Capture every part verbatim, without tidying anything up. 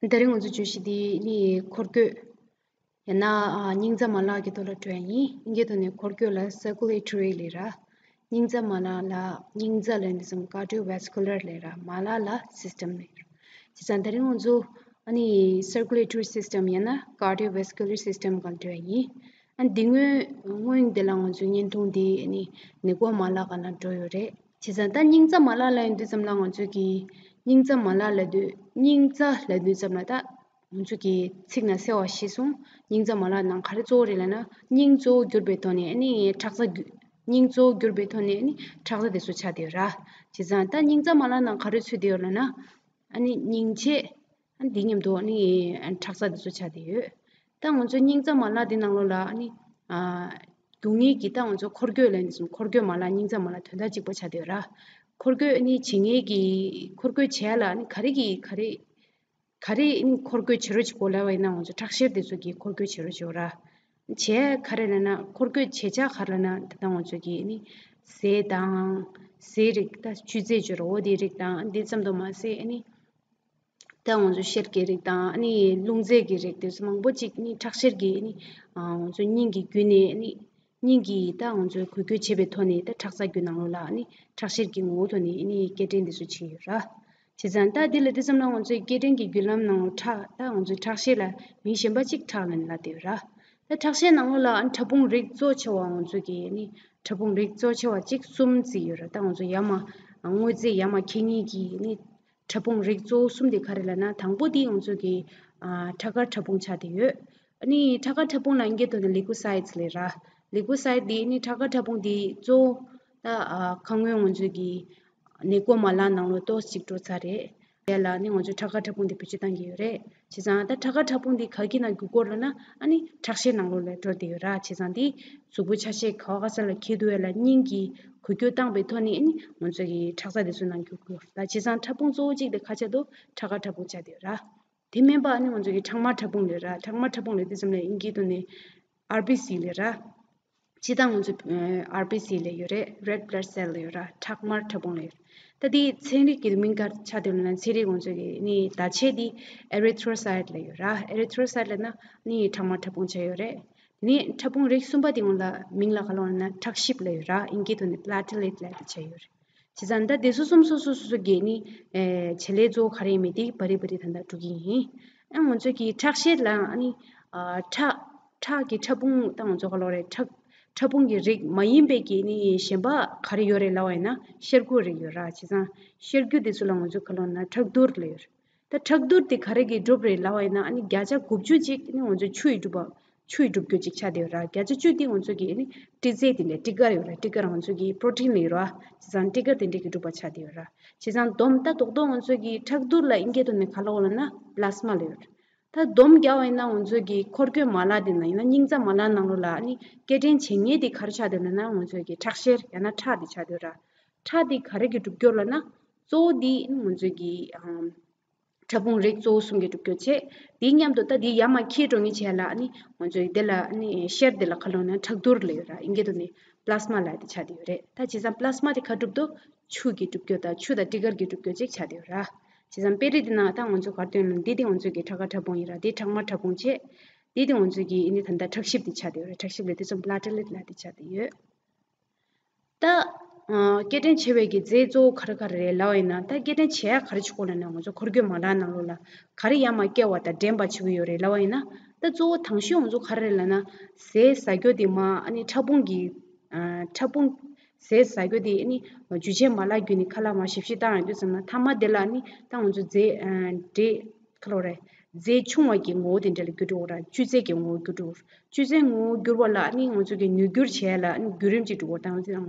ད་རིང་ང་ཚོ་བརྗོད་གཞི་འདི་ནི་འཁོར་སྐྱོད། ཡང་ན་ཨ་སྙིང་རྩ་མ་ལག་གི་ཐོག་ལ་འགྲོ་ཡ་ཡིན། དབྱིན་སྐད་ཐོག་ནས་འཁོར་སྐྱོད་ལ་circulatory ལབ་ར། སྙིང་རྩ་མ་ལག་ལ་སྙིང་རྩ་ལབ་འདི་ཙམ་cardiovascular ལབ་ར། མ་ལག་ལ་system ལབ་ར། བྱས་ཙང་ད་རིང་ང་ཚོ་ཨ་ནི་circulatory system ཡང་ན་cardiovascular system སྒང་འགྲོ་ཡ་ཡིན། ཨ་འདི་སྔོན་སྔོན་འདི་ལ་ང་ཚོའི་བརྙན་ཐུང་འདི་ཨ་ནི་ནད་འགོག་མ་ལག་སྒང་ལ་འགྲོ་ཡོད་རེད། བྱས་ཙང་ད་སྙིང་རྩ་མ་ལག་ལབ་ཡོང་དུས་ཙམ་ལ་ང་ཚོས་ཀྱི་སྙིང་རྩ་མ་ལག་ལབ་དུས་སྙིང་རྩ་ལབ་དུས་ཙམ་ལ་ད་ང་ཚོས་ཀྱི་ཚིག་ནང་གསལ་བ་ཤེས་སོང་། སྙིང་རྩ་མ་ལག་ནང་ག་རེ་གཙོ་བོ་རེད་ལབ་ན་སྙིང་གཙོ་བོ་གྱུར་པའི་ཐོག་ནས་ཨ་ནི་ཁྲག་རྩ་རྒྱུ་སྙིང་གཙོ་བོ་གྱུར་པའི་ཐོག་ནས་ཨ་ནི་ཁྲག་རྩ་དེ་ཚོ་ཆགས་བསྡད་ཡོད་ར། བྱས་ཙང་ད་སྙིང་རྩ་མ་ལག་ནང་ག་རེ་ཚུད་བསྡད་ཡོད་ལབ་ན་ཨ་ནི་སྙིང་ཆས། ཨ་འདི་མཉམ་དུ་ཨ་ནི་ཁྲག་རྩ་འདི་ཚོ་ཆགས་བསྡད་ཡོད། ད་ང་ཚོའི་སྙིང་རྩ་མ་ལག་འདི་ནང་ལོགས་ལ་ཨ་ནི་ཨ་སྡུག་བསྔལ་གྱི་ད་ང་ཚོ་འཁོར་སྐྱོད་ལབ་ནས་སོང་། འཁོར་སྐྱོད་མ་ལག་སྙིང་རྩ་མ་ལག་དོན་དག་གཅིག་པ་ཆགས་བསྡད་ཡོད་ར། འཁོར་སྐྱོད་ཨ་ནི་བྱེད་མཁན་གྱི་འཁོར་སྐྱོད་བྱེད་ཡ་ལ་ཨ་ནི་ག་རེ་གི་ག་རེ་ག་རེ་ཨ་ནི་འཁོར་སྐྱོད་བྱེད་རོགས་བྱེད་དགོས་ལབ་པ་ཡིན་ན་ང་ཚོ་ཁྲག་ཤེད་འདི་ཚོ་གིས་འཁོར་སྐྱོད་བྱེད་རོགས་བྱེད་ཡོད་ར། བྱས་ག་རེ་ལབ་ན་འཁོར་སྐྱོད་བྱེད་བྱ་ག་རེ་ལབ་ན་ད་ལྟ་ང་ཚོ་གི་ཨ་ནི་ཟས་དང་ཟས་རིགས་ད་བཅུད་རྫས་བརྗོད་ར་འོ་དེའི་རིགས་དང་འདི་ཙམ་དུ་མ་ཟད་ཨ་ནི། ད་ང་ཚོ་གཤེར་གྱི་རིགས་དང་ཨ་ནི་རླུང་རྫས་ཀྱི་རིགས་དེ་ཚོ་མང་པོ་ཅིག་ནི་ཁྲག་གཤེར་གྱི་ནི་ང་ཚོ་སྙིང་གི་རྒྱུད་ནས་ནི་སྙིང་གི་ད་ང་ཚོའི་འགུལ་སྐྱོད་བྱེད་པའི་ཐོག་ནས་ད་ཁྲག་རྩ་རྒྱུད་ནང་ལོགས་ལ་ནི་ཁྲག་གཤེར་གྱི་ངོ་བོ་ཐོག་ནས་ནི་སྐྱེལ་འདྲེན་དེ་ཚོ་བྱེད་ཡོད་ར། བྱས་ཙང་ད་འདི་ལ་དེ་ཙམ་ལ་ང་ཚོའི་སྐྱེལ་འདྲེན་གྱི་རྒྱུད་ལམ་ནང་ལོགས་ཁྲག་ད་ང་ཚོའི་ཁྲག་ཤེད་ལ་མིང་གཞན་པ་ཅིག་ཁྲག་ལབ་ནས་ལབ་བསྡད་ཡོད་ར། ད་ཁྲག་ཤེད་ནང་ལོགས་ལ་ཕྲ་ཕུང་རིགས་གཙོ་ཆེ་བ་ང་ཚོ་གི་ནི་ཕྲ་ཕུང་རིགས་གཙོ་ཆེ་བ་གཅིག་གསུམ་བརྩིས་ཡོད་ར། ད་ང་ཚོ་ཡར་མར་དངོས་རྫས་ཡར་མར་འཁྱེར་མཁན་གྱི་ནི་ཕྲ་ཕུང་རིགས་གཙོ་བོ་གསུམ་དེ་ག་རེ་ལབ་ན་དང་པོ་དེ་ང་ཚོ་གི་ཨ་ཁྲག་དཀར་ཕྲ་ཕུང་ཆགས་བསྡད་ཡོད། ཨ་ནི་ཁྲག་དཀར་ཕྲ་ཕུང་ལ་དབྱིན་སྐད་ཐོག་ནས་ལི་ཀུ་སའིཌ་ལབ་ར། ལི་ཀུ་སའིཌ་དེ་ནི་ཁྲག་དཀར་ཕྲ་ཕུང་དེ་གཙོ་བོ་ད་ཨ་ཁ་སྔོན་ང་ཚོ་གི་ནད་འགོག་མ་ལག་ནང་ལོགས་ཏོག་ཙམ་ཅིག་འགྲོ་ཚར་རེད། དེ་ལ་ནི་ང་ཚོས་ཁྲག་དཀར་ཕྲ་ཕུང་དེ་བེད་སྤྱོད་བཏང་གི་ཡོད་རེད། བྱས་ཙང་ད་ཁྲག་དཀར་ཕྲ་ཕུང་དེ་ག་གི་ནང་རྒྱུག་གི་ཡོད་ལབ་ན་ཨ་ནི་ཁྲག་ཤེད་ནང་ལོགས་ལ་འགྲོ་བསྡད་ཡོད་ར། བྱས་ཙང་དེ་གཟུགས་པོ་ཆ་ཤས་ག་བ་ག་ས་ལ་འཁྱེར་འདུག་ཡ་ལ་སྙིང་གི་འགུལ་སྐྱོད་བཏང་པའི་ཐོག་ནས་ཨ་ནི་ང་ཚོ་གི་ཁྲག་རྩ་དེ་ཚོ་ནང་རྒྱུག་གི་ཡོད་ར། བྱས་ཙང་ཕྲ་ཕུང་གཙོ་བོ་གཅིག་དེ་ག་ཆགས་འདུག་ཁྲག་དཀར་ཕྲ་ཕུང་ཆགས་བསྡད་ཡོད་ར། དེ་མིན་པ་ཨ་ནི་ང་ཚོ་གི་ཁྲག་དམར་ཕྲ་ཕུང་ལབ་ར། ཁྲག་དམར་ཕྲ་ཕུང་ལབ་དུས་ཙམ་ལ་དབྱིན་སྐད་ཐོག་ནས་ཨར་བི་སི་ལབ་ར། སྤྱིར་བཏང་ང་ཚོ་ཨ་ཨར་བི་སི་ལབ་ཡོད་རེད། རེཌ་བྷི་ལཌ་སེལ་ལབ་ཡོད་ར། ཁྲག་དམར་ཕྲ་ཕུང་ལབ་ཡོད་རེད། ད་དེའི་ཚན་རིག་གི་མིང་ག་རེ་ཆགས་བསྡད་ཡོད་ལབ་ན་ཚན་རིག་ང་ཚོ་གི་ནི་བརྡ་ཆད་དེ་ཨེ་རི་ཐྲོ་སའིཌ་ལབ་ཡོད་ར། ཨེ་རི་ཐྲོ་སའིཌ་ལབ་ན་ནི་ཁྲག་དམར་ཕྲ་ཕུང་ཆགས་ཡོད་རེད། དེ་ནས་ཕྲ་ཕུང་རིགས་གསུམ་པ་དེ་ང་ལ་མིང་ལ་ག་ལབ་ལབ་ན་ཁྲག་ཤིབ་ལབ་ཡོད་ར། དབྱིན་སྐད་ཐོག་ནས་པི་ལེ་ཊི་ལེཊ་ལབ་དེ་ཆགས་ཡོད་རེད། བྱས་ཙང་ད་དེ་སོ་གསུམ་སོ་སོ་སོ་སོ་གི་ནི་ཨེ་བྱེད་ལས་གཙོ་བོ་ག་རེ་ཡིན་མིན་དེ་བ་རི་བ་རི་ད་ལྟ་འགྲོ་གི་ཡིན། ཨ་ང་ཚོ་གི་ཁྲག་ཤེད་ལ་ཨ་ནི་ཨ་ཁྲག་ཁྲག་གི་ཕྲ་ཕུང་ད་ང་ཚོ་ག་ལབ་རེད། ཁྲག་ཕྲ་ཕུང་གི་རིགས་མ་ཡིན་པའི་གི་ནི་གཞན་པ་ག་རེ་ཡོད་རེད་ལབ་པ་ཡིན་ན་གཤེར་ཁུ་རིགས་ཡོད་ར། བྱས་ཙང་གཤེར་ཁུ་དེ་ཚོ་ལ་ང་ཚོ་ག་ལབ་ན་ཁྲག་རྡུལ་ལབ་ཡོད་རེད། ད་ཁྲག་རྡུལ་དེ་ག་རེ་གིས་གྲུབ་རེད་ལབ་པ་ཡིན་ན་ཨ་ནི་བརྒྱ་ཆ་དགུ་བཅུ་ཅིག་ནི་ང་ཚོ་ཆུ་ཡིས་གྲུབ་པ། ཆུ་ཡིས་གྲུབ་རྒྱུ་ཅིག་ཆགས་བསྡད་ཡོད་ར། བརྒྱ་ཆ་བཅུ་དེ་ང་ཚོ་གི་ཨ་ནི་སྤྲི་རྫས་དེ་འདྲ་སྤྲི་དཀར་ཡོད་ར། སྤྲི་དཀར་ང་ཚོ་གི་པྲོ་ཊིན་ལ་ཡོད་ར། བྱས་ཙང་སྤྲི་དཀར་དེ་འདྲ་གིས་གྲུབ་པ་ཆགས་བསྡད་ཡོད་ར། བྱས་ཙང་སྡོམ་ད་རྡོག་རྡོག་ང་ཚོ་གི་ཁྲག་རྡུལ་ལ་དབྱིན་སྐད་ཐོག་ནས་ག་ལབ་ལབ་ན་པི་ལ་སྨ་ལབ་ཡོད་ར། ད་སྡོམ་རྒྱག་པ་ཡིན་ན་ང་ཚོ་གི་འཁོར་སྐྱོད་མ་ལག་དེ་ནང་ཡིན་ན་སྙིང་རྩ་མ་ལག་ནང་ལོགས་ལ་ཨ་ནི་སྐྱེལ་འདྲེན་བྱེད་མཁན་དེ་ག་རེ་ཆགས་བསྡད་ཡོད་ལབ་ན་ང་ཚོ་གི་ཁྲག་གཤེར་ཡང་ན་ཁྲག་དེ་ཆགས་བསྡད་ཡོད་ར། ཁྲག་དེ་ག་རེ་གིས་གྲུབ་ཀྱི་ཡོད་ལབ་ན་གཙོ་བོ་དེ་ང་ཚོ་གི་ཨམ། ཕྲ་ཕུང་རིགས་གཙོ་བོ་གསུམ་གྱིས་གྲུབ་རྒྱུ་བྱས། དེའི་མཉམ་དུ་ད་དེའི་ཡར་མར་འཁྱེར་འགྲོ་མཁན་བྱས་ལ་ཨ་ནི་ང་ཚོའི་དེ་ལ་ཨ་ནི་གཤེར་དེ་ལ་ག་ལབ་ན་ཁྲག་རྡུལ་ལབ་ཡོད་ར། དབྱིན་སྐད་ཐོག་ནས་པི་ལ་སྨ་ལབ་དེ་ཆགས་བསྡད་ཡོད་རེད། ད་བྱས་ཙང་པི་ལ་སྨ་དེ་ག་གྲུབ་འདུག་ཆུ་གིས་གྲུབ་རྒྱུ་དང་ཆུ་དང་སྤྲི་དཀར་གྱིས་གྲུབ་རྒྱུ་ཅིག་ཆགས་བསྡད་ཡོད་ར། བྱས་ཙང་དཔེ་རིས་དེ་ནང་ད་ང་ཚོ་ག་རེ་སྟོན་ལབ་ན་འདི་དེ་ང་ཚོ་གི་ཁྲག་དཀར་ཕྲ་ཕུང་ཡིན་ར། དེ་ཁྲག་དམར་ཕྲ་ཕུང་བྱས། འདི་དེ་ང་ཚོ་གི་ཨ་ནི་ད་ལྟ་ཁྲག་ཤིབ་དེ་ཆགས་བསྡད་ཡོད་ར། ཁྲག་ཤིབ་ལབ་དེ་ཚོ་པི་ལ་ཊི་ལེཊ་ལབ་དེ་ཆགས་བསྡད་ཡོད། ད་ཨ་སྐྱེལ་འདྲེན་བྱེད་པའི་གི་རྫས་གཙོ་བོ་ག་རེ་ག་རེ་རེད་ལབ་པ་ཡིན་ན། ད་སྐྱེལ་འདྲེན་བྱེད་ཡ་ག་རེ་བྱེད་དགོས་ལབ་ན་ང་ཚོ་འཁོར་སྐྱོད་མ་ལག་ནང་ལོགས་ལ་ག་རེ་ཡར་མར་སྐྱེལ་བ་དང་འདྲེན་པ་བྱེད་ཀྱི་ཡོད་རེད་ལབ་པ་ཡིན་ན། ད་གཙོ་བོ་དང་ཤོས་ང་ཚོ་ག་རེ་རེད་ལབ་ན་ཟས་ཟ་རྒྱུ་དེ་མར་ཨ་ནི་ཕྲ་ཕུང་གི་ཨ་ཕྲ་ཕུང་ཟས་ཟ་རྒྱུ་དེ་ཨ་ནི་འཇུ་ཆེན་མ་ལག་བརྒྱུད་ནས་ཁ་ལག་མར་ཞིབ་ཞིབ་བཏང་ཡོང་དུས་ཙམ་ན་མཐའ་མ་དེ་ལ་ཨ་ནི་ད་ང་ཚོ་རྫས་ཨ་འདྲེས་ག་ལབ་རེད། རྫས་ཆུང་བ་གི་ངོ་བོ་དེ་འདྲ་ལ་འགྱུར་འགྲོ་གི་ར། བཅུད་རྫས་ཀྱི་ངོ་བོ་འགྱུར་འགྲོ་གི་ར། བཅུད་རྫས་ངོ་བོ་འགྱུར་བ་ལ་ཨ་ནི་ང་ཚོ་གི་ནུས་འགྱུར་བྱེད་ཡ་ལ་ཨ་ནི་བརྒྱུད་རིམ་ཅིག་འགྲོ་གི་ར། ད་ང་ཚོ་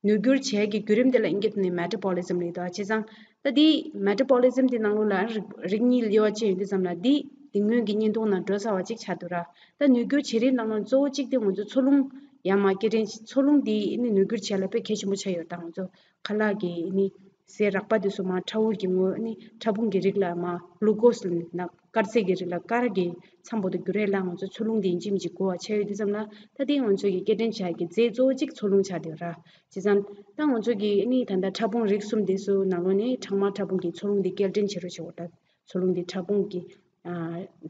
ནུས་འགྱུར་བྱེད་ཡ་གི་བརྒྱུད་རིམ་དེ་ལ་དབྱིན་སྐད་ཐོག་ནས་མེ་ཊ་བོ་ལི་ཛམ་ལབ་ཀྱི་འདུག་བྱས་ཙང་ད་དེ་མེ་ཊ་བོ་ལི་ཛམ་དེ་ནང་ལོགས་ལ་རིགས་རིགས་གཉིས་དབྱེ་བ་ཕྱེ་ཡོང་དུས་ཙམ་ལ་འདི་འདི་སྔོན་གྱི་བརྙན་ཐུང་ནང་འགྲོ་ཚར་བ་ཅིག་ཆགས་འདུག་ར། ད་ནུས་འགྱུར་བྱེད་རིམ་ནང་ལོགས་གཙོ་བོ་གཅིག་དེ་ང་ཚོ་འཚོ་རླུང་ཡར་མར་སྐྱེལ་འདྲེན་འཚོ་རླུང་དེ་ཨ་ནི་ནུས་འགྱུར་བྱེད་ཡ་ལ་དཔེ་གལ་ཆེན་པོ་ཆགས་ཡོད་རེད། ད་ང་ཚོ་ཁ་ལག་གི་ཨ་ནི་ཟས་རགས་པ་དེ་ཚོ་མར་ཕྲ་བོ་གི་ངོས་ནི་ཕྲ་ཕུང་གི་རིགས་ལ་མར་གླུ་ཀོ་སི་ལབ་ན་དཀར་ཟས་ཀྱི་རིགས་ལ་དཀར་གྱི་ཚ་པོ་དེ་འགྱུར་ཡ་ལ་ང་ཚོ་འཚོ་རླུང་དེ་ཡིན་གཅིག་མིན་གཅིག་དགོས་པ་ཆགས་ཡོད་དུས་ཙམ་ལ། ད་དེ་ང་ཚོ་གི་སྐྱེལ་འདྲེན་བྱ་ཡ་གི་རྫས་གཙོ་བོ་གཅིག་འཚོ་རླུང་ཆགས་བསྡད་ཡོད་ར། བྱས་ཙང་ད་ང་ཚོ་གི་ཨ་ནི་ད་ལྟ་ཕྲ་ཕུང་རིགས་གསུམ་དེ་ཚོའི་ནང་ལོགས་ནས་ཁྲག་དམར་ཕྲ་ཕུང་གིས་འཚོ་རླུང་དེ་སྐྱེལ་འདྲེན་བྱེད་རོགས་བྱེད་དགོས། ད་འཚོ་རླུང་དེ་ཕྲ་ཕུང་གི་ ཨ་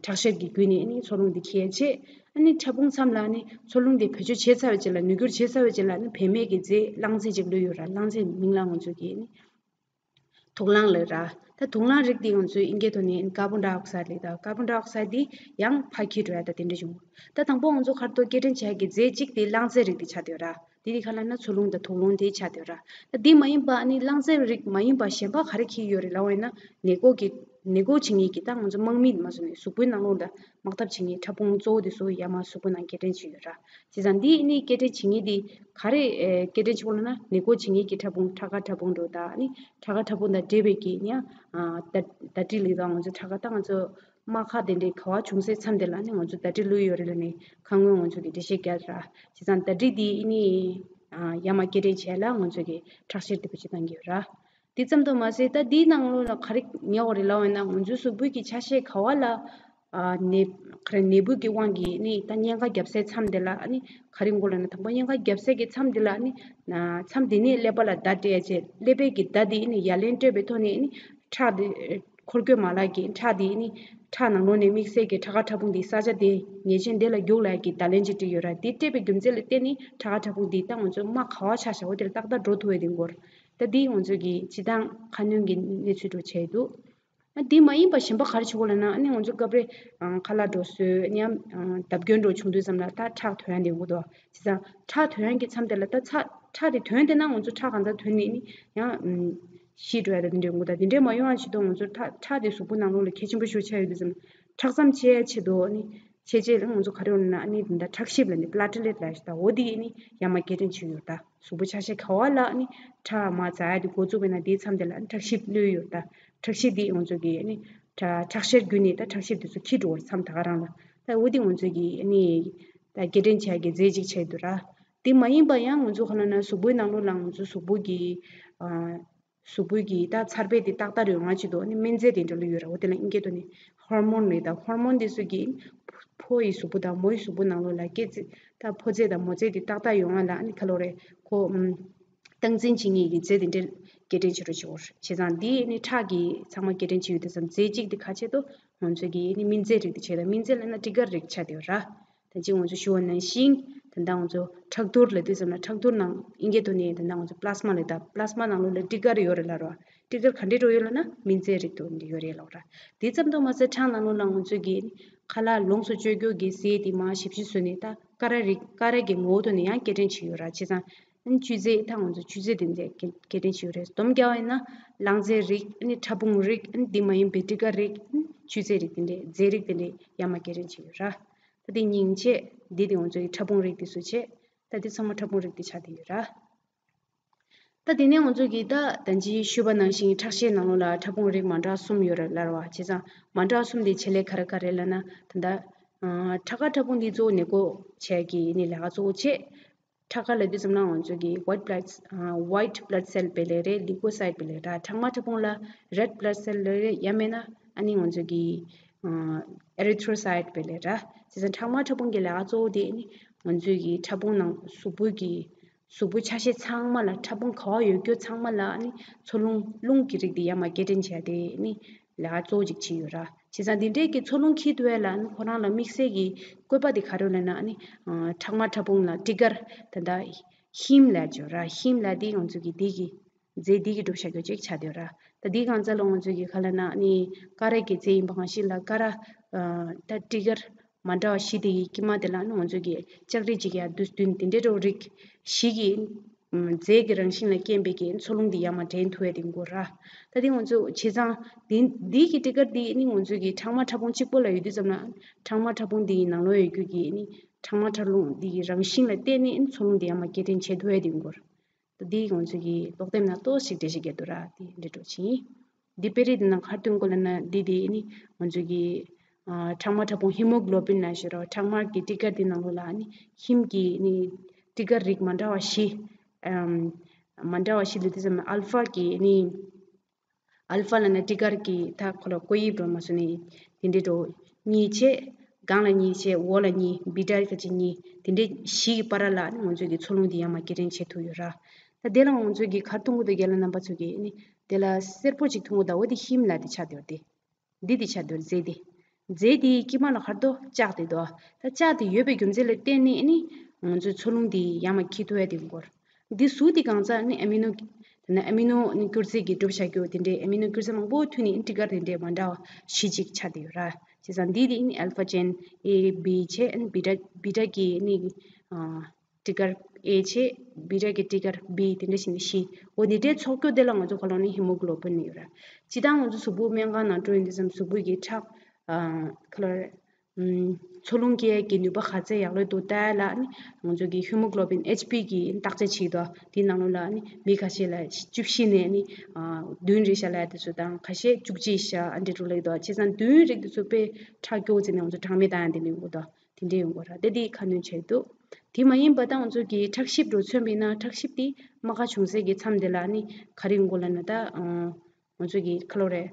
ཁྲག་ཤེད་ཀྱི་བརྒྱུད་ནས་ནི་འཚོ་རླུང་འདི་འཁྱེར་བྱས། ཨ་ནི་ཕྲ་ཕུང་མཚམས་ལ་ནི་འཚོ་རླུང་འདི་བེད་སྤྱོད་བྱས་ཚར་བའི་རྗེས་ལ། ནུས་སྒྱུར་བྱས་ཚར་བའི་རྗེས་ལ་ནི་བེད་མེད་ཀྱི་རྫས་རླངས་རྫས་ཅིག་བླུགས་ཡོད་ར། རླངས་རྫས་མིང་ལ་ང་ཚོ་གིས་ནི་དུག་རླངས་ལབ་ར། ད་དུག་རླངས་རིགས་འདི་ང་ཚོས་ཨིན་སྐད་ཐོག་ནས་ཀར་བོན་ཌའི་ཨོག་སའིཌ་ལབ་ད། ཀར་བོན་ཌའི་ཨོག་སའིཌ་འདི་ཡང་ཕར་འཁྱེར་འགྲོ་ཡ་ད་དེ་འདྲ་བྱུང་། ད་དང་པོ་ང་ཚོ་ཁ་ཐོག་སྐྱེལ་འདྲེན་བྱ་ཡ་གི་རྫས་གཅིག་དེ་རླངས་རྫས་རིགས་དེ་ཆགས་བསྡད་ཡོད་ར། དེ་དེ་ག་ལབ་ན་འཚོ་རླུང་དང་དུག་རླངས་དེ་ཆགས་བསྡད་ཡོད་ར། ད་དེ་མ་ཡིན་པ་ཨ་ནི་རླངས་རྫས་རིགས་མ་ཡིན་པ་གཞན་པ་ག་རེ་འཁྱེར་ཡོད་རེད་ལབ་པ་ཡིན་ན། ནད་འགོག་གི་ནད་འགོག་བྱེད་མཁན་གྱི་ད་ང་ཚོ་དམག་མི་མ་སོང་ནས་གཟུགས་པོའི་ནང་ལོགས་ལ་དམག་འཐབ་བྱེད་མཁན་ཕྲ་ཕུང་གཙོ་བོ་དེ་ཚོ་ཡར་མར་གཟུགས་པོའི་ནང་སྐྱེལ་འདྲེན་བྱེད་ཡོད་ར། བྱས་ཙང་འདི་ནི་སྐྱེལ་འདྲེན་བྱེད་མཁན་དེ་ག་རེ་ཨེ་སྐྱེལ་འདྲེན་བྱེད་དགོས་ལབ་ན། ནད་འགོག་བྱེད་མཁན་གྱི་ཕྲ་ཕུང་ཁྲག་ཁ་ཕྲ་ཕུང་འགྲོ་ད། ཨ་ནི་ཁྲག་ཁ་ཕྲ་ཕུང་དང་འབྲེལ་བའི་གི་ཡང་ཨ་ད་ད་ཏྲི་ལབ་ད། ང་ཚོ་ཁྲག་ཁ་ད་ང་ཚོ་རྨ་ཁ་དེ་འདྲའི་ག་བ་བྱུང་སའི་མཚམས་དེ་ལ་ནི་ང་ཚོ་ད་ཏྲི་བླུགས་ཡོད་རེད་ལབ་ནས་ཁ་སྔོན་ང་ཚོ་གི་འགྲེལ་བཤད་བརྒྱབ་ར། བྱས་ཙང་ད་ཏྲི་འདི་ནི་ཨ་ཡར་མར་སྐྱེལ་འདྲེན་བྱས་ལ་ང་ཚོ་གི་ཁྲག་ཤེད་དེ་བེད་སྤྱོད་གཏང་གི་ཡོད་ར། དེ་ཙམ་དུ་མ་ཟད་ད་འདིའི་ནང་ལོགས་ལ་ག་རེ་ཉར་བ་རེད་ལབ་པ་ཡིན་ན། ང་ཚོའི་གཟུགས་པོའི་གི་ཆ་ཤས་ག་བ་ལ་ཨ་ནད་ག་རེ་ནད་འབུ་གི་དབང་གིས་ནི་ད་གཉན་ཁ་བརྒྱབ་སའི་མཚམས་དེ་ལ་ཨ་ནི་ག་རེ་དགོས་ལབ་ན། དང་པོ་གཉན་ཁ་བརྒྱབ་སའི་གི་མཚམས་དེ་ལ་ཨ་ནི་མཚམས་དེ་ནས་ཀླད་པ་ལ་བརྡ་སྤྲད་བྱས། ཀླད་པའི་གི་བརྡ་དེ་ནི་ཡ་ལན་སྤྲད་པའི་ཐོག་ནས་ནི་ཁྲག་དེ་འཁོར་སྐྱོད་མ་ལག་གི་ཁྲག་དེ་ནི་ཁྲག་ནང་ལོགས་ནས་དམིགས་བསལ་གྱི་ཁྲག་ཁ་ཕྲ་ཕུང་དེ་ས་ཆ་དེ་ཉེས་ཅན་དེ་ལ་རྒྱུགས་ལབ་ཀྱི་བརྡ་ལན་ཅིག་སྤྲད་ཡོད་ར། དེ་སྤྲད་པའི་རྒྱུ་མཚན་ལ་བརྟེན་ནས་ཁྲག་ཁ་ཕྲ་ཕུང་དེ་ད་ང་ཚོ་རྨ་ག་བ་ཆགས་བཞག་པ་དེ་ལ་ཏག་ཏག་འགྲོ་ཐུབ་པའི་དེ་འགོར། ད་འདི་ང་ཚོ་གི་སྤྱིར་བཏང་ཁ་སྣོན་གྱི་གནས་ཚུལ་འདྲ་བྱས་འདུག་ཨ་འདི་མ་ཡིན་པ་གཞན་པ་ག་རེ་བྱེད་དགོས་ལབ་ན། ཨ་ནི་ང་ཚོ་སྐབས་རེ་ཨང་ཁ་ལག་འདྲ་བཟོས་ནས་ཨང་བརྡབ་སྐྱོན་འདྲ་བྱུང་དུས་ཙམ་ལ་ད་ཁྲག་ཐོན་ཡ་འདི་འགོ་དོ། བྱས་ཙང་ཁྲག་ཐོན་ཡ་གི་མཚམས་དེ་ལ་ད་ཚ་ཁྲག་དེ་ཐོན་བསྡད་ན་ང་ཚོ་ཁྲག་གང་ཚ་ཐོན་ནས་ནི་ཡང་ཨམ་ཤི་འགྲོ་ཡ་ད་དེ་འདྲའི་འགོ་ད། དེ་འདྲའི་མ་ཡོང་བ་ཆེད་དུ་ང་ཚོ་ཁྲག་ཁྲག་དེ་གཟུགས་པོ་ནང་ལོགས་ལ་གལ་ཆེན་པོ་ཞིག་ཆགས་ཡོད་དུས་ཙམ་ཁྲག་ཟམ་ཕྱེ་ཡ་ཆེད་དུ་ནི་ཕྱེ་རྗེས་ལ་ང་ཚོ་ག་རེ་ཡོང་ན་ཨ་ནི་དེ་འདྲ་ཁྲག་ཤིབ་ལབ་ནི་པླེ་ཊི་ལེ་ཊི་ལབ་ཞིག་ད། འོ་དེ་ནི་ཡར་མར་སྐྱེལ་འདྲེན་བྱེད་ཡོད་ད། གཟུགས་པོ་ཆ་ཤས་ག་བ་ལ་ནི་ཁྲག་མར་འཛག་ཡ་དེ་འགོ་བཙུགས་པ་ཡིན་ན་དེའི་མཚམས་དེ་ལ་ཁྲག་ཤིབ་གློད་ཡོད་ད། ཁྲག་ཤིབ་དེ་ང་ཚོ་གི་ནི་ཁྲག་ཁྲག་ཤེད་བརྒྱུད་ནས་ད་ཁྲག་ཤེད་དེ་ཚོ་འཁྱེར་འགྲོ་བར་མཚམས་ད་ག་རང་ལ། ད་འོ་དེ་ང་ཚོ་གི་ནི་ད་སྐྱེལ་འདྲེན་བྱ་ཡ་གི་རྫས་གཅིག་ཆགས་ཡོད་ད་ར། དེ་མ་ཡིན་པ་ཡང་ང་ཚོ་ག་ལབ་ན་གཟུགས་པོའི་ནང་ལོགས་ལ་ང་ཚོ་གཟུགས་པོ་གི་ཨ་གཟུགས་པོའི་གི་ད་འཚར་བ་དེ་ཏག་ཏག་རེད་ཡོང་བ་ཆེད་དུ་ནི་སྨན་རྫས་དེ་འདྲ་ལོས་ཡོད་ར། འོ་དེ་ལ་ཨིན་སྐད་ཐོག་ནས་ཧོར་མོན་ལབ་ད། ཧོར་མོན་དེ་ཚོ་གི་ཕོ་ཡི་གཟུགས་པོ་དང་མོ་ཡི་གཟུགས་པོ་ནང་ལོགས་ལ་སྐྱེ་ཚེ་ད་ཕོ་རྫས་དང་མོ་རྫས་དེ་ཏག་ཏག་ཡོང་བ་ལ་ནི་ག་ལབ་རེད། ཁོ་ཨམ་སྟངས་འཛིན་བྱེད་མཁན་གྱི་རྫས་དེ་འདྲ་སྐྱེལ་འདྲེན་བྱེད་རོགས་བྱེད་འོར། བྱས་ཙང་འདི་ནི་ཁྲག་གི་ཚང་མ་སྐྱེལ་འདྲེན་བྱེད་ཡོད་དུས་ཙམ་རྫས་གཅིག་དེ་ཁ་ཆེ་དོ་ང་ཚོ་གི་ནི་སྨན་རྫས་རིགས་དེ་བྱས་ད། སྨན་རྫས་ལབ་ན་ཊི་གར་རིགས་ཆགས་བསྡད་ཡོད་ར། ད་ཅི་ང་ཚོ་ཞུ་བ་ནང་བཞིན་ད་ལྟ་ང་ཚོ་ཁྲག་ཐུར་ལབ་དུས་ཙམ་ལ་ཁྲག་ཐུར་ནང་ཨིན་སྐད་ཐོག་ནས་ད་ལྟ་ང་ཚོ་པླ་སྨ་ལབ་ད། པླ་སྨ་ནང་ལོགས་ལ་ཊི་གར་ཡོད་རེད་ལབ་ར། ཊི་གར་ག་འདྲས་འགྲོ་ཡོད་ལབ་ན་སྨན་རྫས་རིགས་དེ་འདྲ་ཡོད་རེད་ལབ་ར། དེ་ཙམ་དུ་མ་ཟད་ཁྲག་ནང་ལོགས་ལ་ང་ཚོ་གི་ཁ་ལག་ལོངས་སུ་སྤྱོད་རྒྱུ་གི་ཟས་དེ་མར་ཞིབ་ཞིབ་བཟོས་ནས་ད་ཀ་ར་རིགས་ཀ་ར་གི་ངོ་བོ་ཐོག་ནས་ཡང་སྐྱེལ་འདྲེན་བྱེད་ཡོད་ར། བྱས་ཙང་ཨ་ནི་བཅོས་རྫས་ད་ང་ཚོ་བཅོས་རྫས་དེ་འདྲས་སྐྱེལ་སྐྱེལ་འདྲེན་བྱེད་ཡོད་རེད། སྡོམ་རྒྱག་པ་ཡིན་ན་རླངས་རྫས་རིགས། ཨ་ནི་ཕྲ་ཕུང་རིགས། ཨ་ནི་དེ་མ་ཡིན་པའི་ཊི་གར་རིགས། ཨ་ནི་བཅོས་རྫས་རིགས་དེ་འདྲས་རྫས་རིགས་དེ་འདྲས་ཡར་མར་སྐྱེལ་འདྲེན་བྱེད་ཡོད་ར། ད་དེ་སྙིང་བཅས་འདི་དེ་ང་ཚོ་གི་ཕྲ་ཕུང་རིགས་དེ་ཚོ་བྱས། ད་དེ་ཚང་མ་ཕྲ་ཕུང་རིགས་དེ་ཆགས་བསྡད་ཡོད་ར། ད་དེ་ནས་ང་ཚོ་གི་ད་ད་ཅི་ཞུས་པ་ནང་བཞིན་ཁྲག་ཤེད་ནང་ལོགས་ལ་ཕྲ་ཕུང་རིགས་མ་འདྲ་གསུམ་ཡོད་རེད་ལབ་ར་བ། བྱས་ཙང་མ་འདྲ་གསུམ་དེ་ཆེད་ལས་ག་རེ་ག་རེ་ལབ་ན། ད་ལྟ་ཨ་ཁྲག་ཁ་ཕྲ་ཕུང་འདི་གཙོ་བོ་ནད་འགོག་བྱེད་ཀྱི་ནི་ལས་ཀ་གཙོ་བོ་བྱེད། ཁྲག་ཁ་ལབ་དུས་ཙམ་ན་ང་ཚོ་གི་ཝའིཊ་བྷ་ལཌ་ཨ་ཝའིཊ་བྷ་ལཌ་སེལ་དཔེ་ལས་རེད། ལུ་ཀོ་སའིཊ་དཔེ་ལས་ར། ཁྲག་དམར་ཕྲ་ཕུང་ལ་རེཌ་བྷ་ལཌ་སེལ་ལབ་རེད། ཡང་མིན་ན་ཨ་ནི་ང་ཚོ་གི་ཨ་ཨེ་རི་ཐྲོ་སའིཊ་དཔེ་ལས་ར། བྱས་ཙང་ཁྲག་དམར་ཕྲ་ཕུང་གི་ལས་ཀ་གཙོ་བོ་དེ་ནི་ང་ཚོའི་གི་ཕྲ་ཕུང་ནང་གཟུགས་པོའི་གི་གཟུགས་པོའི་ཆ་ཤས་ཚང་མ་ལ། ཕྲ་ཕུང་ག་བ་ཡོད་རྒྱུ་ཚང་མ་ལ་ཨ་ནི་འཚོ་རླུང་རླུང་གི་རིགས་དེ་ཡར་མར་སྐྱེལ་འདྲེན་བྱས་ཏེ་ནི་ལས་ཀ་གཙོ་བོ་ཅིག་བྱེད་ཡོད་ར། བྱས་ཙང་འདི་འདྲའི་གི་འཚོ་རླུང་འཁྱེར་ཐུབ་ཡ་ལ་ཨ་ནི་ཁོ་རང་ལ་དམིགས་བསལ་གྱི་བཀོད་པ་དེ་ག་རེ་ཡོད་ལབ་ན། ཨ་ནི་ཨ་ཁྲག་དམར་ཕྲ་ཕུང་ལ་ཊི་གར་ད་ལྟ་ཧིམ་ལབ་ཡོད་ར། ཧིམ་ལབ་དེ་ང་ཚོ་གི་འདི་གི་རྫས་འདི་གི་གྲུབ་ཆ་རྒྱུ་ཅིག་ཆགས་བསྡད་ཡོད་ར། ད་འདི་གང་ཚ་ལ་ང་ཚོ་གི་ག་ལབ་ན་ཨ་ནི་ཀ་ར་གི་རྫས་ཡིན་པ་གང་ཞིག་ལ་ཀ་ར་ཨ་ད་ཊི་གར་མ་འདྲ་བ་བཞི་དེ་གི་དཀྱིལ་མ་དེ་ལ་ཨ་ནི་ང་ཚོ་གི་ལྕགས་རིགས་གཅིག་ཡ་བདུན་བདུན་དེ་འདྲའི་འདྲ་བོ་རིགས་བཞི་གི་ཨམ་རྫས་ཀྱི་རང་བཞིན་ལ་རྐྱེན་པས་ཀྱི་འཚོ་རླུང་འདི་ཡར་མར་འདྲེན་ཐུབ་ཡ་དེ་དགོས་ར། ད་དེ་ང་ཚོ་བྱས་ཙང་འདི་འདི་གི་ཊི་གར་འདི་ནི་ང་ཚོ་གི་ཁྲག་དམར་ཕྲ་ཕུང་གཅིག་པོ་ལ་ཡོད་དུས་ཙམ་ལ་ཁྲག་དམར་ཕྲ་ཕུང་འདི་ཡི་ནང་ལོགས་ཡོད་རྒྱུ་གི་ནི་ཁྲག་དམར་ཁྲག་རླུང་འདི་ཡི་རང་བཞིན་ལ་བརྟེན་ནས་ནི་འཚོ་རླུང་འདི་ཡར་མར་སྐྱེལ་འདྲེན་བྱེད་ཐུབ་ཡ་དེ་དགོས་ར། ད་འདི་ང་ཚོ་གི་ལྟོགས་ལྡེམ་ནང་ཏོག་ཞིག་འགྲེལ་བཤད་རྒྱག་འདུག་ར། དེ་འདྲ་འགྲོ་ཕྱིན། འདི་དཔེ་རིས་འདི་ནང་ག་རེ་སྟོན་དགོས་ལབ་ན། འདི་དེ་ནི་ང་ཚོ་གི་ཨ་ཁྲག་དམར་ཕྲ་ཕུང་ཧི་མོ་གློ་བིན་ལབ་ཞིག་ར། ཁྲག་དམར་གྱི་ཊི་གར་འདི་ནང་ལོགས་ལ་ནི་ཧིམ་གྱི་ནི་ཊི་གར་རིགས་མ་འདྲ་བ་བཞི། ཨམ་མ་འདྲ་བ་བཞི་ལབ་དུས་ཙམ་ཨལ་ཕ་གི་ནི་ཨལ་ཕ་ལབ་ན་ཊི་གར་གྱི་ད་ཁོ་ལ་བཀོད་དབྱིབས་འགྲོ་མ་སོང་ནི་དེ་འདྲའི་འགྲོ། གཉིས་བྱས། སྒང་ལ་གཉིས་བྱས། འོག་ལ་གཉིས། བི་ཊ་ཁ་ཅིག་གཉིས། དེ་འདྲའི་བཞི་གི་བར་ལ་ནི་ང་ཚོས་ཀྱི་འཚོ་རླུང་འདི་ཡར་མར་སྐྱེལ་འདྲེན་བྱེད་ཐུབ་ཡོད་ར། ད་དེ་ལ་ང་ཚོས་ཀྱི་ག་རེ་མཐོང་གི་འདུག་རྒན་ལགས་རྣམ་པ་ཚོས་ཀྱི་ནི་དེ་ལ་སེར་པོ་ཅིག་མཐོང་གི་འདུག་འོ་དེ་ཧིམ་ལབ་དེ་ཆགས་བསྡད་ཡོད་དེ། འདི་དེ་ཆགས་བསྡད་ཡོད་རེད་རྫས་དེ། རྫས་དེ་དཀྱིལ་མ་ལ་ག་རེ་འདུག་བཅག་དེ་འདུག་ད་བཅག་དེ་ཡོད་པའི་རྒྱུ་མཚན་ལ་བརྟེན་ནས་ནི་ང་ཚོའི་འཚོ་རླུང་དེ་ཡར་མར་འཁྱེར་ཐུབ་ཡ་དེ་ཡོང་གི་ཡོད་རེད། འདི་ཟུག་དེ་གང་ཚ་ནི་ཨ་མི་ནོ། དེ་ནས་ཨ་མི་ནོ་ནི་སྐྱུར་རྫས་ཀྱི་གྲུབ་ཆ་རྒྱུ་དེ་འདྲའི་ཨ་མི་ནོ་སྐྱུར་རྫས་མང་པོ་མཐུད་ནས་ཊི་གར་དེ་འདྲའི་མ་འདྲ་བ་བཞི་ཅིག་ཆགས་བསྡད་ཡོད་ར། བྱས་ཙང་འདི་དེ་ནི་ཨལ་ཕ་ཅན་ཨེ་བི་བྱས་ནི་བི་ཊ་བི་ཊ་གི་ནི་ཊི་གར་ཨེ་བྱས། བི་ཊ་གི་ཊི་གར་བི་དེ་འདྲ་བྱས་ནས་བཞི། འོ་དེ་འདྲའི་ཚོགས་རྒྱུ་དེ་ལ་ང་ཚོ་ག་ལབ་ན་ཧི་མོ་གྷི་ལོ་བིན་ཡོད་ར། སྤྱིར་བཏང་ང་ཚོ་གཟུགས་པོ་སྨན་ཁང་ནང་འགྲོ་ཡོང་དུས་ཙམ་གཟུགས་པོ་གི་ཁྲག་ཨ་ག་ལབ་རེད། ཨམ། འཚོ་རླུང་སྐྱེལ་ཡས་ཀྱི་ནུས་པ་ག་ཚད་ཡག་ལོས་འདུག་ལྟ་ཡ་ལ་ནི་ང་ཚོ་གི་ཧི་མོ་གྷི་ལོ་བིན་ཨེཆ་པི་གི་བརྟག་དཔྱད་བྱེད་དོ། དེའི་ནང་ལོགས་ལ་ནི་མི་ཁ་ཤས་ལ་བཅུ་བཞི་ནས་ནི་ཨ་བདུན་རེད་ཤག་ལབ་ཡ་དེ་ཚོ་དང་ཁ་ཤས་བཅུ་གཅིག་ཤག་ཨ་འདྲ་འགྲོ་ལེ་འདུག་བྱས་ཙང་བདུན་རིགས་དེ་ཚོ་དཔེ་ཁྲག་སྐྱོ་བོ་བྱས་ནས་ང་ཚོ་གྲངས་མེད་བཏང་ཡ་དེ་འདྲ་ཡོང་གི་འདུག་དེ་འདྲ་ཡོང་གི་ར། དེ་དེ་ཁ་སྣོན་བྱས་འདུག་དེ་མ་ཡིན་པ་ད་ང་ཚོ་གི་ཁྲག་ཤེད་འགྲོ་མཚོན་པ་ཡིན་ན་ཁྲག་ཤེད་དེ་རྨ་ཁ་བྱུང་སའི་གི་མཚམས་དེ་ལ་ནི་ག་རེ་ཡོང་གི་ལབ་ན་ད་ང་ཚོ་གི་ག་ལབ་རེད།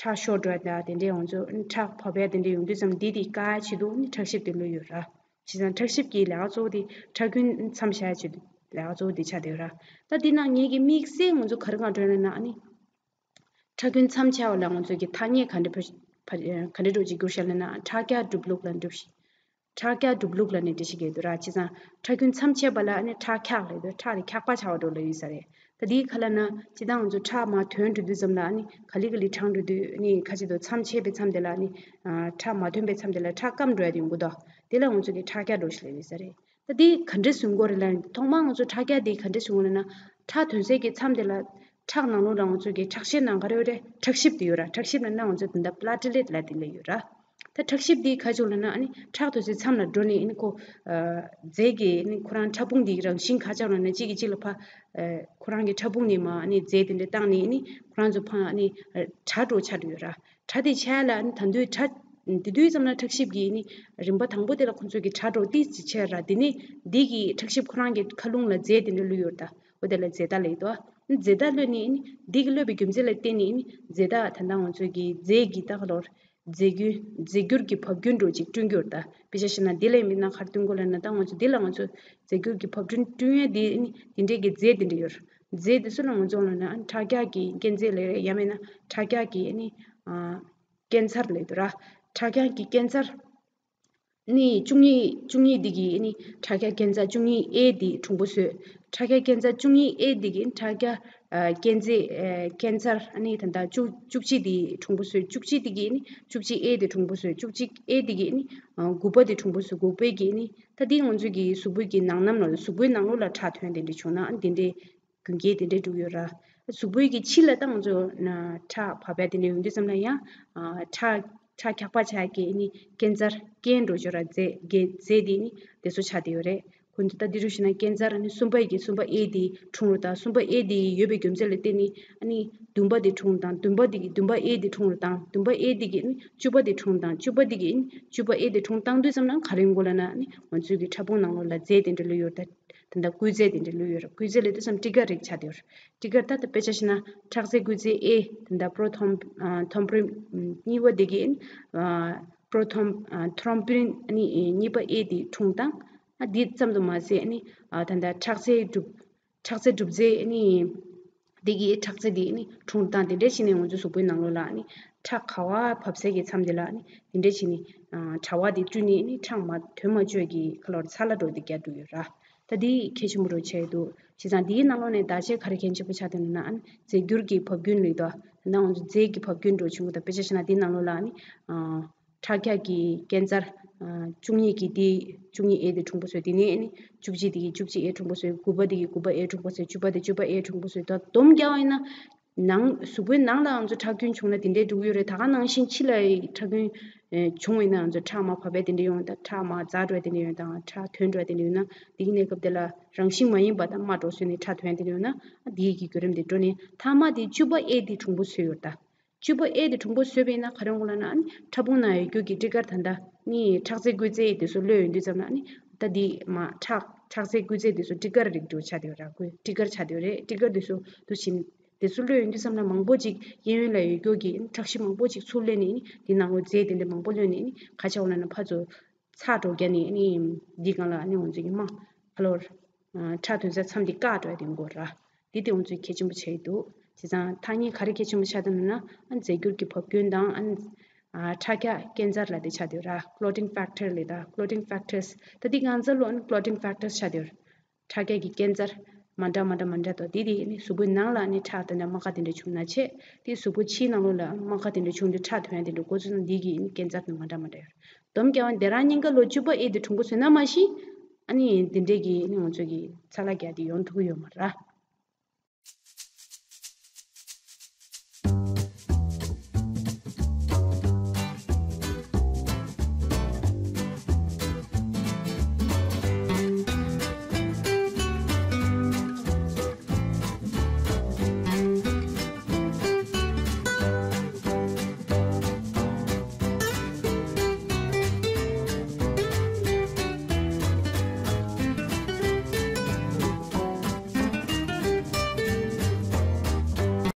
ཁྲག་ཤོར་འགྲོ་ཡ་དང་དེ་འདྲའི་ང་ཚོ་ཁྲག་བབས་ཡ་དེ་འདྲ་ཡོང་དུས་ཙམ་འདི་དེ་བཀག་ཡ་ཆེད་དུ་ནི་ཁྲག་ཤེད་དེ་ལོས་ཡོད་ར། བྱས་ཙང་ཁྲག་ཤེད་ཀྱི་ལས་ཀ་གཙོ་བོ་དེ་ཁྲག་རྒྱུན་མཚམས་བཞག་ཡ་ཆེད་དུ་ལས་ཀ་གཙོ་བོ་དེ་ཆགས་བསྡད་ཡོད་ར། ད་དེ་ན་ངེད་ཀྱི་དམིགས་བསལ་ང་ཚོ་ག་རེ་གང་འགྲོ་ན་ནི་ཁྲག་རྒྱུན་མཚམས་ཆད་པ་ལ་ང་ཚོ་གི་ཐ་སྙད་ག་འདྲ་བ་ག་འདྲ་འགྲོ་ཅིག་གྱུར་ཤག་ལབ་ན་ཁྲག་རྒྱག་སྒྲུབ་ལུགས་ལ་འགྲུབ་ཤིག་ཁྲག་རྒྱག་སྒྲུབ་ལུགས་ལ་ནི་འགྲེལ་བཤད་རྒྱག་འདུག་ར། བྱས་ཙང་ཁྲག་རྒྱུན་མཚམས་ཆད་པ་ལ་ནི་ཁྲག་འཁྱག་ལབ་འདུག་ཁྲག་དེ་འཁྱག་པ་ཆགས་པ་འགྲོ་ལབ་ཡོད་ས་རེད། ད་དེའི་ཁ་ལ་ན་སྤྱིར་བཏང་ང་ཚོ་ཁྲག་མར་ཐོན་འགྲོ་དུས་ཙམ་ལ་ནི་ག་ལེ་ག་ལེ་གྲང་འགྲོ་དུས་ནི་ཁ་ཅིག་ཏུ་མཚམས་ཆད་པའི་མཚམས་དེ་ལ་ནི་ཨ་ཁྲག་མ་ཐོན་པའི་མཚམས་དེ་ལ་ཁྲག་སྐམ་འགྲོ་ཡ་དེ་ཡོང་གི་འདུག་དེ་ལ་ང་ཚོ་གི་ཁྲག་འཁྱག་འགྲོ་ཞིག་ལབ་ཡོད་ས་རེད། ད་དེ་ག་འདྲས་བཟོ་དགོས་རེད་ལབ་ན་ཐོག་མར་ང་ཚོ་ཁྲག་འཁྱག་དེ་ག་འདྲས་བཟོ་དགོས་ལབ་ན་ཁྲག་ཐོན་སའི་གི་མཚམས་དེ་ལ་ཁྲག་ནང་ལོགས་ལ་ང་ཚོ་གི་ཁྲག་ཤེད་ནང་ག་རེ་ཡོད་རེད། ཁྲག་ཤེད་དེ་ཡོད་ར། ཁྲག་ཤེད་ལབ་ན་ང་ཚོ་དེ་འདྲ་པི་ལེ་ཊི་ལེ་ཊི་ལབ་དེ་ལ་ཡོད་ར། ད་ཁྲག་ཤེད་དེ་ག་ཅིག་ལབ་ན་ཨ་ནི་ཁྲག་ཐོན་སའི་མཚམས་ལ་འགྲོ་ནས་ཨ་ནི་ཁོ་ཨ་རྫས་ཀྱི་ཨ་ནི་ཁོ་རང་ཕྲ་ཕུང་དེའི་རང་བཞིན་ག་ཅིག་ལབ་ན་གཅིག་གིས་གཅིག་ལ་ཕར་ཨ་ཁོ་རང་གི་ཕྲ་ཕུང་ནས་མར་ཨ་ནི་རྫས་དེ་འདྲ་བཏང་ནས་ཨ་ནི་ཁོ་རང་ཚོ་ཕར་ཨ་ནི་ཨ་དྲག་འགྲོ་ཆགས་འགྲོ་ཡོད་ར། དྲག་དེ་ཆགས་ཡ་ལ་ཨ་ནི་ད་དུང་ཁྲག་དེ་དུས་ཙམ་ལ་ཁྲག་ཤེད་ཀྱི་ཨ་ནི་རིམ་པ་དང་པོ་དེ་ལ་ཁོ་ཚོ་གི་དྲག་འགྲོ་ཏིས་ཅིག་ཆགས་ར། དེ་ནས་འདི་གི་ཁྲག་ཤེད་ཁོ་རང་གི་མཁའ་རླུང་ལ་རྫས་དེ་འདྲ་བླུགས་ཡོད་ར། ད་འོ་དེ་ལ་རྫས་རྟགས་ལབ་ཡོད་དོ། རྫས་རྟགས་བླུགས་ནས་ཨ་ནི་འདི་གི་བླུགས་པའི་རྒྱུ་མཚན་ལ་བརྟེན་ནས་ཨ་ནི་རྫས་རྟགས་ད་ལྟ་ང་ཚོ་གི་རྫས་ཀྱི་ད་ག་ལབ་རྫས་རྒྱུན་རྫས་འགྱུར་གྱི་བབ་རྒྱུན་འདྲ་བོ་ཅིག་བསྐྲུན་གྱི་ཡོད་རེད་ད། དཔེ་ཆ་བཞག་ན་འདི་ལ་ཡིན་པ་ན་ག་རེ་སྟོན་གྱི་ཡོད་ལབ་ན་ད་ང་ཚོ་འདི་ལ་ང་ཚོ་རྫས་འགྱུར་གྱི་བབ་རྒྱུན་བསྐྲུན་ཡ་འདི་ནི་འདི་འདྲའི་གི་རྫས་འདི་འདྲ་ཡོད་རེད། རྫས་འདི་ཚོ་ལ་ང་ཚོ་ལབ་ན་ཁྲག་རྒྱག་གི་རྐྱེན་རྫས་ལབ་རེད། ཡང་མིན་ན་ཁྲག་རྒྱག་གི་ནི་ཨ་རྐྱེན་ཚར་ལབ་འདུག་ར། ཁྲག་རྒྱག་གི་རྐྱེན་ཚར། ནི་བཅུ་གཉིས། བཅུ་གཉིས་འདི་གི་ནི་ཁྲག་རྒྱག་རྐྱེན་རྩ་བཅུ་གཉིས་ཨེ་འདི་གྲུང་པོ་བཟོས། ཁྲག་རྒྱག་རྐྱེན་རྩ་བཅུ་གཉིས་ཨེ་འདི་གི་ཁྲག་རྒྱག་ཨ་རྐྱེན་རྩའི་ཨ་རྐྱེན་རྩར་ནི་ད་ལྟ་བཅུ་བཅུ་གཅིག་འདི་གྲུང་པོ་བཟོས། བཅུ་གཅིག་འདི་གི་ནི་བཅུ་གཅིག་ཨེ་འདི་གྲུང་པོ་བཟོས། བཅུ་གཅིག་ཨེ་འདི་གི་ནི་ཨ་དགུ་པ་འདི་གྲུང་པོ་བཟོས། དགུ་པའི་གི་ནི་ད་འདི་ང་ཚོ་གི་གཟུགས་པོའི་གི་ནང་ནམ་ལ་གཟུགས་པོའི་ནང་ལོགས་ལ་ཁྲག་ཐོན་དེ་འདྲ་བྱུང་ན་འདི་འདྲའི་རྒྱུན་རྐྱེན་དེ་འདྲ་འགྲོ་གི་ཡོད་ར། གཟུགས་པོའི་གི་ཕྱི་ལ་ད་ང་ཚོ་ན་ཁྲག་བབས་ཡ་དེ་འདྲ་ཡོང་དུས་ཙམ་ལ་ཡང་ཨ་ཁྲག་ཁྲག་འཁྱག་པ་ཆགས་ཀྱི་ནི་རྐྱེན་རྩར་རྐྱེན་འགྲོ་ཆོག་ར། རྫས་རྒྱུ་རྫས་དེ་ནི་དེ་ཚོ་ཆགས་བསྡད་ཡོད་རེད། ཁོ་ཚོ་ད་འདི་རུ་ཞུས་ན་རྐྱེན་རྩར་ནི་གསུམ་པ་ཡི་གི་གསུམ་པ་ཨེ་དེ་གྲུང་རུ་དང་། གསུམ་པ་ཨེ་དེ་ཡོད་པའི་རྒྱུ་མཚན་ལ་བརྟེན་ནི་ཨ་ནི་བདུན་པ་དེ་གྲུང་དང་། བདུན་པ་དེ་གི་བདུན་པ་ཨེ་དེ་གྲུང་རུ་དང་། བདུན་པ་ཨེ་དེ་གི་ནི་བཅུ་པ་དེ་གྲུང་དང་། བཅུ་པ་དེ་གི་ནི་བཅུ་པ་ཨེ་དེ་གྲུང་བཏང་དུས་ཙམ་ན་ག་རེ་ཡོང་གི་ལབ་ན་ནི་ང་ཚོའི་གི་ཕྲ་ཕུང་ནང་ལོགས་ལ་རྫས་དེ་འདྲ་ལུས་ཡོད་ད། དེ་འདྲ་སྐུལ་རྫས་དེ་འདྲ་ལུས་ཡོད་རེད། སྐུལ་རྫས་ལབ་དུས་ཙམ་ཊི་གར་རིགས་ཆགས་བསྡད་ཡོད་རེད། ཊི་གར་ད་ལྟ་དཔེ་ཆ་བཞག་ན་ཁྲག་རྩའི་སྐུལ་རྫས་ཨེ་དེ་འདྲ་པྲོ་ཐོམ་ཨ་ཐོམ་པྲིན་གཉིས་པ་དེ་གི་ཨ་པྲོ་ཐོམ་ཨ་ཐོམ་པྲིན་ཨ་ནི་གཉིས་པ་ཨེ་དེ་གྲུང་དང་། ཨ་འདི་ཙམ་དུ་མ་ཟད་ཨ་ནི་ཨ་ད་ལྟ་ཁྲག་རྩའི་གྲུབ་ཁྲག་རྩའི་གྲུབ་རྫས་ཨ་ནི་དེ་གི་ཁྲག་རྩ་དེ་ཨ་ནི་གྲུང་དང་། དེ་འདྲ་བྱས་ནས་ང་ཚོའི་གཟུགས་པོའི་ནང་ལོགས་ལ་ཨ་ནི་ཁྲག་ག་བ་བབས་སའི་གི་མཚམས་དེ་ལ་ཨ་ནི་དེ་འདྲ་བྱས་ནས་ཨ་དྲ་བ་དེ་བསྐྲུན་ནས་ཨ་ནི་ཁྲག་མ་ཐོན་མ་བཅུག་གི་ཁ་ལོར་ཚ་ལ་འགྲོ་དེ་རྒྱག་འགྲོ་ཡོད་ར། ད་འདི་གལ་ཆེན་པོ་འགྲོ་བྱས་འདུག་བྱས་ཙང་འདིའི་ནང་ལོགས་ནས་བརྟག་དཔྱད་ག་རེ་གལ་ཆེན་པོ་ཆགས་འདུག་ན་ཨ་ནི་རྫས་འགྱུར་གྱི་བབ་རྒྱུན་ལབ་དོ། ད་ང་ཚོ་རྫས་ཀྱི་བབ་རྒྱུན་འགྲོ་བྱུང་གི་ད། དཔེ་ཆ་བཞག་ན་འདིའི་ནང་ལོགས་ལ་ཨ་ནི་ཨ་ཁྲག་རྒྱག་གི་རྐྱེན་རྩར་ཨ་བཅུ་གཉིས་ཀྱི་དེ་བཅུ་གཉིས་ཨེ་དེ་གྲུང་པོ་བཟོས། དེ་ནས་ཨ་ནི་བཅུ་གཅིག་དེ་གི་བཅུ་གཅིག་ཨེ་གྲུང་པོ་བཟོས། དགུ་པ་དེ་གི་དགུ་པ་ཨེ་གྲུང་པོ་བཟོས། བཅུ་པ་དེ་བཅུ་པ་ཨེ་གྲུང་པོ་བཟོས། ད་སྡོམ་རྒྱག་པ་ཡིན་ན་ནང་གཟུགས་པོའི་ནང་ལ་ང་ཚོ་ཁྲག་རྒྱུན་བྱུང་ན་དེ་འདྲའི་འགྲོ་གི་ཡོད་རེད། ད་ག་ནང་བཞིན་ཕྱི་ལ་ཁྲག་རྒྱུན་ཨེ་བྱུང་བ་ཡིན་ན་ང་ཚོ་ཁྲག་མར་བབས་པ་དེ་འདྲ་ཡོང་དང་། ཁྲག་མར་འཛག་འགྲོ་བ་དེ་འདྲ་ཡོང་དང་། ཁྲག་ཐོན་འགྲོ་བ་དེ་འདྲ་ཡོང་ན་དེ་གི་གནས་སྐབས་དེ་ལ་རང་བཞིན་མ་ཡིན་པ་དང་དམར་འགྲོ་བཟོས་ནས་ཁྲག་ཐོན་དེ་འདྲ་ཡོང་ན་དེ་གི་བརྒྱུད་རིམ་དེ་འགྲོ་ནས་མཐའ་མ་དེ་བཅུ་པ་ཨེ་དེ་གྲུང་པོ་བཟོས་ཡོད་ད། བཅུ་པ་ཨེ་དེ་གྲུང་པོ་བཟོས་པ་ཡིན་ན་ག་རེ་ཡོང་གི་ལབ་ན་ཨ་ནི་ཕྲ་ཕུང་ནང་ཡོད་རྒྱུ་གི་ཊི་གར་ད་ལྟ་ནི་ཁྲག་རྩའི་སྐུལ་རྫས་དེ་ཚོ་གློད་ཡོང་དུས་ཙམ་ལ་ཨ་ནི་ད་འདི་མ་ཁྲག་ཁྲག་རྩའི་སྐུལ་རྫས་དེ་ཚོ་ཊི་གར་རིགས་འགྲོ་ཆགས་བསྡད་ཡོད་ར། ཁོའི་ཊི་གར་ཆགས་བསྡད་ཡོད་རེད། ཊི་གར་དེ་ཚོ་དུ་ཕྱིན་དེ་ཚོ་གློད་ཡོང་དུས་ཙམ་ལ་མང་པོ་ཅིག་གཡས་གཡོན་ལ་ཡོད་རྒྱུ་གི་ཁྲག་ཤེད་མང་པོ་ཅིག་ཚུར་གློད་ནས་ནི་འདི་ནང་ལོགས་རྫས་དེ་འདྲ་མང་པོ་གློད་ནས་ནི་ག་ཆགས་ཡོང་ལབ་ན་ཕར་ཚུར་ཚ་འགྲོ་རྒྱུ་ནི་ནི་འདི་སྒང་ལ་ནི་ང་ཚོ་གི་མ་ཧ་ལོ་ཁྲག་ཐོན་ས་མཚམས་འདི་བཀག་འགྲོ་ཡ་དེ་འགོར་ར། འདི་དེ་ང་ཚོས་གལ་ཆེན་པོ་ཆགས་ཀྱི་འདུག་བྱས་ཙང་ཐ་སྙད་ག་རེ་གལ་ཆེན་པོ་ཆགས་འདུག་ན་ཨ་རྫས་འགྱུར་གྱི་བབ་རྒྱུན་དང་ཨ་ ཨ་ཁྲག་རྒྱ་སྐྱེད་འཛར་ལབ་དེ་ཆགས་བསྡད་ཡོད་ར། Clotting factor ལབ་ད། Clotting factors ད་དེ་གང་ཚ་ལོ་ཨ་ནི་clotting factors ཆགས་བསྡད་ཡོད། ཁྲག་རྒྱ་གི་སྐྱེད་འཛར་མ་འདྲ་མ་འདྲ་མ་འདྲ་དང་དེ་དེ་ནི་གཟུགས་པོའི་ནང་ལ་ནི་ཁྲག་དེ་འདྲ་རྨ་ཁ་དེ་འདྲ་བྱུང་ན་ཆེ། དེ་གཟུགས་པོ་ཕྱིའི་ནང་ལོགས་ལ་རྨ་ཁ་དེ་འདྲ་བྱུང་དུས་ཁྲག་ཐོན་ཡ་དེ་འདྲ་འགོ་ཚུགས་ན་འདི་གི་ནི་སྐྱེད་འཛར་དེ་མ་འདྲ་མ་འདྲ་ཡོད། དོམ་རྒྱག་པ་དེ་རང་སྙིང་ག་ལོ་བཅུ་པ་ཨེ་དེ་གྲུང་པོ་བཟོས་ན་མ་གཞི་ཨ་ནི་དེ་འདྲས་ཀྱི་ནི་ང་ཚོ་གི་ཚ་ལ་རྒྱ་དེ་ཡོང་ཐུབ་ཀྱི་ཡོད་མ་ར།